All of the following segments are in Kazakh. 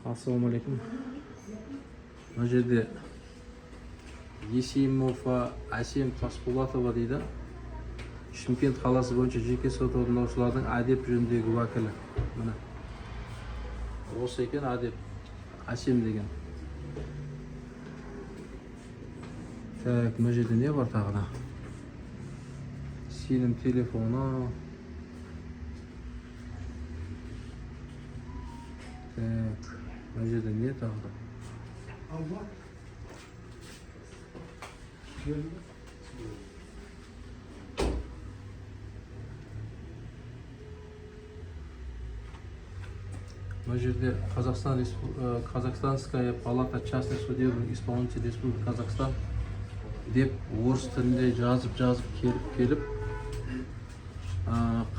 Ассалаумағалейкум. Мына жерде Есимова Әсем Тасболатова дейді. Шымкент қаласы бойынша жеке сот орындаушылардың әдеп жөніндегі уәкілі. Міне. Осы екен әдеп Әсем деген. Так, мына жерде не бар тағы да? Сенім телефоны. Так, мына жерде не тағы да? Алла. Мына жерде Қазақстан Казахстанская палата частных судебных исполнителей Республики Казахстан деп орыс тілінде жазып жазып келіп келіп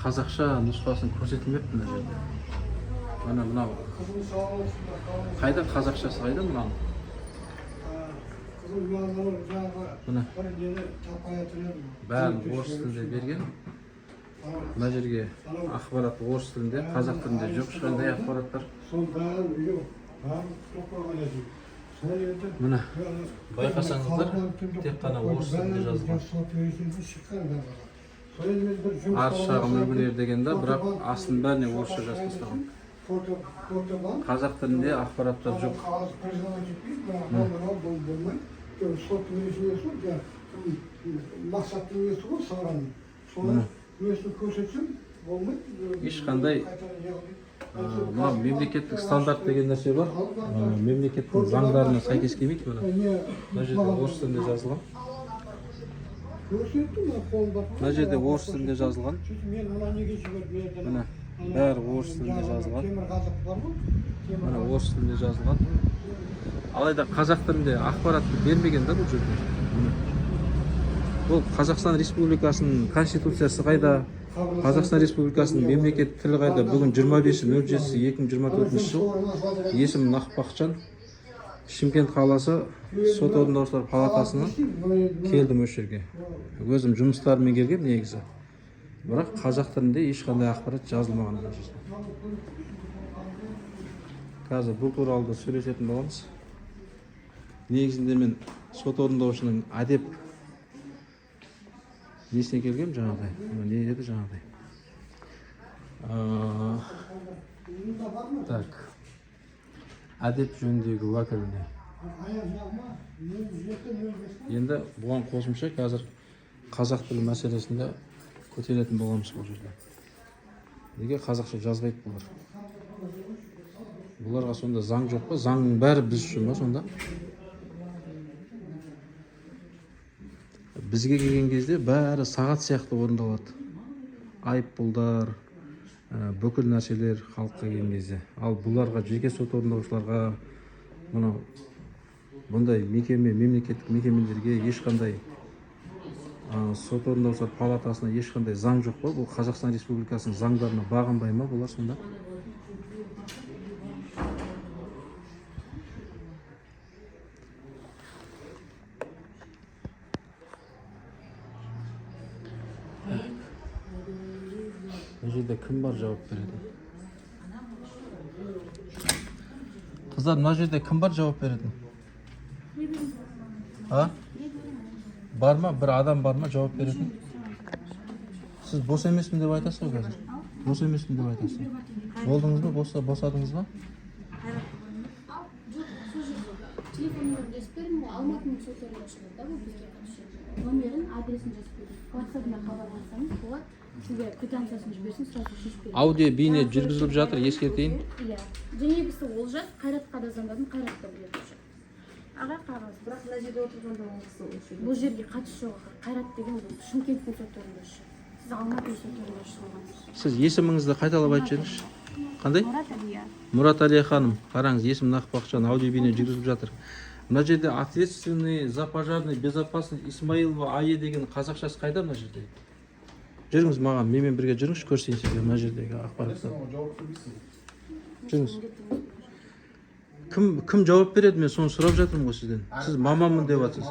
қазақша нұсқасын көрсетілмепті мына жерде. Мына мынау Қызым сау болсын да, қалыңыз. Қайда қазақшасы, қайда мынаның? Қызым мынау жаңағы Міне. бір нені таппай жатыр едім. Бәрін орыс тілінде берген. Мына жерге ақпарат орыс тілінде, қазақ тілінде жоқ ешқандай ақпараттар. Соның бәрін үйге бәрін құтылып қойған едім. Сол енді Міне, байқасаңыздар, тек қана орыс тілінде жазылған. Арыз шағым үлгілері деген да, бірақ астының бәріне орысша жазып тастаған. Қазақ тілінде ақпараттар жоқ. Қағаз признавать етпейді, мынау мынау бұл болмайды. Соттың несі ғой, жаңағы мақсаттың несі ғой, сараның. Соны несін көрсетсем болмайды. Ешқандай, Қайтадан не қылмайды. Мына мемлекеттік стандарт деген нәрсе бар. Мемлекеттің заңдарына сәйкес келмейді мына. Не, Мына жерде орыс тілінде жазылған. Көрсеттім, мына қолымда. Мына жерде орыс тілінде жазылған. Сөйтіп мен мына неге жібердім? Міне, бәрі орыс тілінде жазылған. Темір қазық бар ғой. Темір Міне, қазық. орыс тілінде жазылған. Алайда қазақ тілінде ақпаратты бермеген да бұл жерде. Міне. Бұл Қазақстан Республикасының конституциясы қайда? Қазақстан Республикасының мемлекеттік тілі қайда? Бүгін 25.07.2024 жыл. Есімім Нақпақжан. Шымкент қаласы сот орындаушылар палатасына келдім осы жерге. Өзім жұмыстарыммен келгем негізі. Бірақ қазақ тілінде ешқандай ақпарат жазылмаған ана жерде. Қазір бұл туралы да сөйлесетін боламыз. Негізінде мен сот орындаушының әдеп несіне келгем жаңағыдай. Мына не еді жаңағыдай. Так. Әдеп жөніндегі уәкіліне. Енді бұған қосымша қазір қазақ тілі мәселесінде көтеретін боламыз бұл жерде. Неге қазақша жазбайды бұлар? Бұларға сонда заң жоқ па? Заңның бәрі біз үшін ба сонда? Бізге келген кезде бәрі сағат сияқты орындалады. Айыппұлдар, бүкіл нәрселер халыққа келген кезде. Ал бұларға, жеке сот орындаушыларға, мынау бұндай мекеме, мемлекеттік мекемелерге ешқандай, сот орындаушылар палатасына ешқандай заң жоқ па? Бұл Қазақстан Республикасының заңдарына бағынбай ма бұлар сонда? Мына жерде кім бар жауап беретін? Қыздар, мына жерде кім бар жауап беретін? А? Бар ма? Бір адам бар ма жауап беретін? Сіз бос емеспін деп айтасыз ғой қазір. Бос емеспін деп айтасыз. Болдыңыз ба? Боса, босадыңыз ба? Ал, жоқ, сол жерде телефон нөмірін жазып бердім ғой, Алматының сот орындаушылары да бұл бізге қатысты. Номерін, адресін жазып бердім. Ватсабына хабарлассаңыз болады, сізге квитанциясын жіберсін, сразу шешіп береді. Аудио бейне жүргізіліп жатыр, ескертейін. Иә. Жәнегісі Олжас, Қайратқа да звондадым, Қайрат та біледі уже. Аға, қағаз. Бірақ мына жерде отырғанда ол кісі осы жерде. Бұл жерге қатысы жоқ аға. Қайрат деген бұл Шымкенттің сот орындаушысы. Сіз Алматының сот орындаушысы болғансыз. Сіз есіміңізді қайталап айтып жіберіңізші. Қандай? Мұрат Әлия. Мұрат Әлия ханым, қараңыз, есім Нақпақжан, аудио бейне жүргізіліп жатыр. Мына жерде ответственный за пожарный безопасность Исмаилова АЕ деген қазақшасы қайда мына жерде? Жүріңіз маған, менімен бірге жүріңізші, көрсетейін сізге мына жердегі ақпаратты. Жүріңіз. Кім жауап береді? Мен соны сұрап жатырмын ғой сізден. Сіз маманмын деп жатсыз.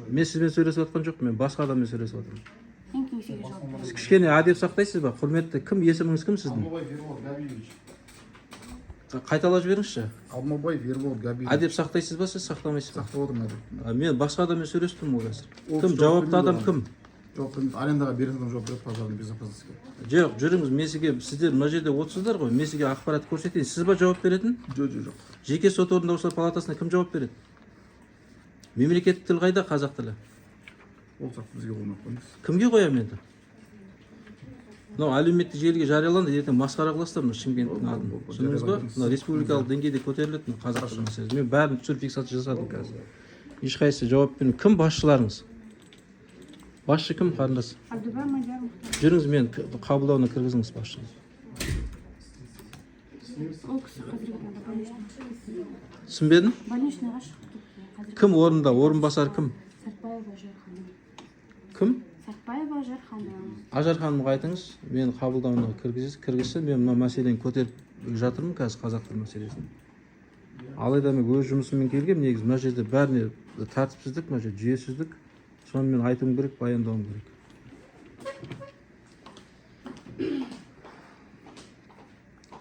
Мен сізбен сөйлесіп жатқан жоқпын, мен басқа адаммен сөйлесіп жатырмын. Мен кеңсеге жауап беремін. Сіз кішкене әдеп сақтайсыз ба? Құрметті, кім, есіміңіз кім сіздің? Абылай Ербол Габиевич. Қайталап жіберіңізші. Алмабаев Ербол Габидов. Әдеп сақтайсыз ба, сіз сақтамайсыз ба? Сақтап отырмын әдепті. А, мен басқа адаммен сөйлесіп тұрмын ғой қазір. Ол Кім жауап жауапты бермейді адам оған. кім? Жауап бермейді. Арендаға беретін адам жауап береді, пожарный безопасность ке. Жоқ, жүріңіз, мен сізге, сіздер мына жерде отырсыздар ғой, мен сізге ақпарат көрсетейін. Сіз ба жауап беретін? Жоқ, жоқ, жоқ. Жеке сот орындаушылар палатасына кім жауап береді? Мемлекеттік тіл қайда, қазақ тілі? Ол сұрақты бізге қоймай ақ қойыңыз. Кімге қоямын енді? Мынау әлеуметтік желіге жарияланды, ертең масқара қыласыздар мына Шымкенттің атын. Түсіндіңіз ба? Мына республикалық деңгейде көтеріледі мына қазақ тілі мәселесі. Мен бәрін түсіріп, фиксация жасадым қазір. Ешқайсысы жауап бермей. Кім басшыларыңыз? Басшы кім, қарындас? Абдыбай Мадияр Мұхтар. Жүріңіз, мен қабылдауына кіргізіңіз басшыны. Ол кісі қазіргі таңда больничный. Түсінбедім? Больничный ға шығып кетті қазір. Кім орында? Орынбасар кім? Сартбаева Ажар ханым. Кім? Сартбаева Ажар ханым. Ажар ханымға айтыңыз, мені қабылдауына кіргізсе, мен мына мәселені көтеріп жатырмын қазір, қазақ тілі мәселесін. Алайда мен өз жұмысыммен келгенмін негізі. Мына жерде бәріне тәртіпсіздік, мына жерде жүйесіздік. Соны мен айтуым керек, баяндауым керек.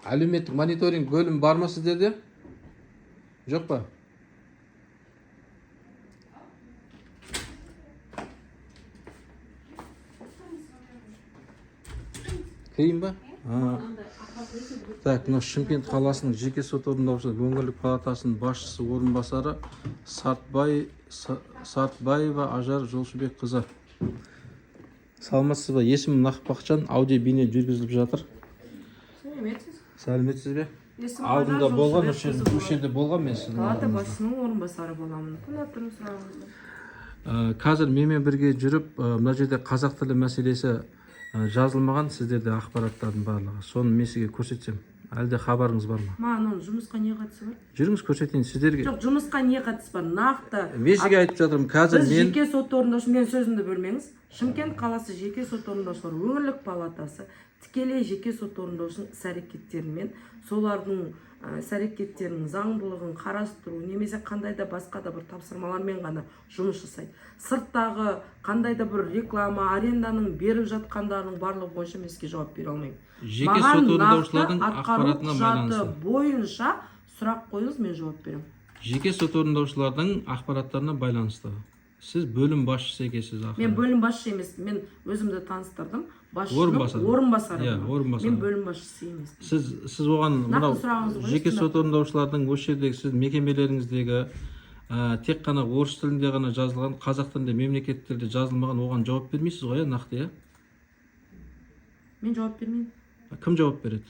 Әлеуметтік мониторинг бөлімі бар ма сіздерде? Жоқ па? Кірейін ба? А. Так, мына Шымкент қаласының жеке сот орындаушылар өңірлік палатасының басшысы орынбасары Сартбаева Ажар Жолшыбекқызы. Саламатсыз ба? Есімім Нақып, аудио бейне жүргізіліп жатыр. Сәлеметсіз. Сәлеметсіз бе? Есімім Алдында Ажар болған Жолшыбекқызы осы жерде, осы болады. жерде болған мен сіздің Палата алдыңызда. басшысының орынбасары боламын. Тыңдап тұрмын сұрағыңызды. Қазір менімен бірге жүріп, мына жерде қазақ тілі мәселесі жазылмаған сіздерде ақпараттардың барлығы. Соны мен сізге көрсетсем, әлде хабарыңыз бар ма? Маған оның жұмысқа не қатысы бар? Жүріңіз, көрсетейін сіздерге. Жоқ, жұмысқа не қатысы бар? Нақты. Мен сізге айтып жатырмын, қазір Біз мен жеке сот орындаушы, мен сөзімді бөлмеңіз. Шымкент қаласы жеке сот орындаушылар өңірлік палатасы тікелей жеке сот орындаушының іс әрекеттерімен, солардың іс әрекеттерінің заңдылығын қарастыру немесе қандай да басқа да бір тапсырмалармен ғана жұмыс жасайды. Сырттағы қандай да бір реклама, аренданың беріп жатқандарының барлығы бойынша мен сізге жауап бере алмаймын. Жеке Маған сот нақты орындаушылардың атқару ақпаратына құжаты байланысты. бойынша сұрақ қойыңыз, мен жауап беремін. Жеке сот орындаушылардың ақпараттарына байланысты. Сіз бөлім басшысы екенсіз ақыры. Мен бөлім басшысы емеспін. Мен өзімді таныстырдым. Басшының Орынбасары. орынбасары. Иә, орынбасары. Мен бөлім басшысы емеспін. Сіз оған Нақты мынау сұрағыңызды қойыңыз, жеке тыңдап. сот орындаушылардың осы жердегі сіздің мекемелеріңіздегі тек қана орыс тілінде ғана жазылған, қазақ тілінде, мемлекеттік тілде жазылмаған, оған жауап бермейсіз ғой, иә, нақты, иә? Мен жауап бермеймін. Кім жауап береді?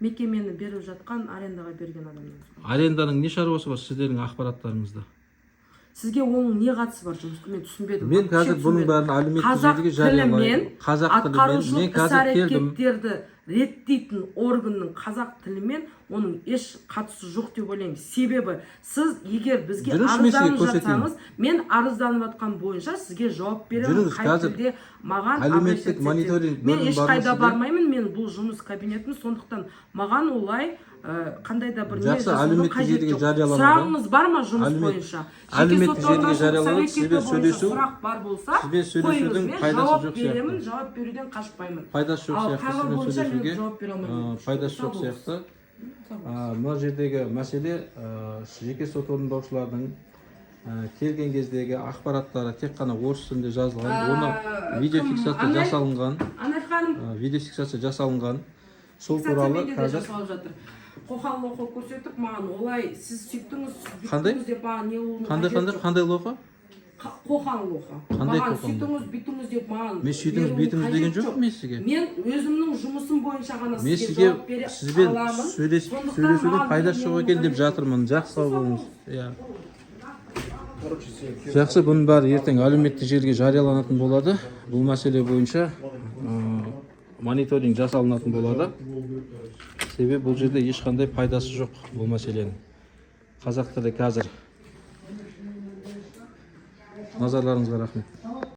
Мекемені беріп жатқан, арендаға берген адамнан сұраңыз. Аренданың не шаруасы бар сіздердің ақпараттарыңызда? Сізге оның не қатысы бар жұмысқа? Мен түсінбедім. Мен Вообще қазір бұның түсінбедім. бәрін әлеуметтік Қазақ желіге жариялаймын. тілімен Қазақ тілімен атқарушылық мен қазір келдім. іс-әрекеттерді реттейтін органның қазақ тілімен оның еш қатысы жоқ деп ойлаймын. Себебі сіз егер бізге Жүріңізші, мен сізге арызданып көрсетейін. жатсаңыз, мен арызданып жатқан бойынша сізге жауап беремін. Жүріңіз, Қай қазір тілде маған әлеуметтік обращаться мониторинг етсеңіз. Мен бөлімі бар ма ешқайда сізде? бармаймын, мен бұл жұмыс кабинетім, сондықтан маған олай қандай да бір не Жақсы, жасаудың әлеуметтік қажеті желіге жоқ. жарияланады. Сұрағыңыз бар ма жұмыс бойынша? Жеке Әлеуметтік сот желіге орындаушылық жарияланады, іс-әрекеті сізбен бойынша сөйлесу- сұрақ бар болса, сізбен сөйлесудің қойыңыз, мен пайдасы жауап жоқ сияқты. беремін, жауап беруден қашпаймын. Пайдасы жоқ Ал сияқты тағы сізбен бойынша мен сөйлесуге. жауап бере алмаймын. Пайдасы жоқ Сау болыңыз. сияқты. Мына жердегі мәселе, жеке сот орындаушылардың келген кездегі ақпараттары тек қана орыс тілінде жазылған, оны видеофиксация кім? жасалынған, Анар ханым, видеофиксация жасалынған. Сол фиксация туралы менде де қазір жасалып жатыр. Қоқан лоқы көрсетіп, маған олай сіз сөйттіңіз, сіз Қандай? бүйттіңіз деп маған не болуының Қандай, қажеті қандай, жоқ. қандай лоқы? Қоқан лоқы. Қандай Маған қоқан сөйтіңіз, бүйтіңіз деп маған Мен сөйтіңіз, беруінің бүйтіңіз деген қажеті жоқпын жоқ. мен сізге. Мен өзімнің жұмысым бойынша ғана Мен сізге сізге жауап бере сізбен аламын. сөйлесіп, Сондықтан сөйлесудің маған пайдасы жоқ беруінің екен деп қажеті жоқ. жатырмын. Жақсы, сау болыңыз. Иә. Короче, сен Жақсы, бұның бәрі ертең әлеуметтік желіге жарияланатын болады. Бұл мәселе бойынша мониторинг жасалынатын болады. Себебі бұл жерде ешқандай пайдасы жоқ бұл мәселенің. Қазақ тілі қазір. Назарларыңызға рахмет.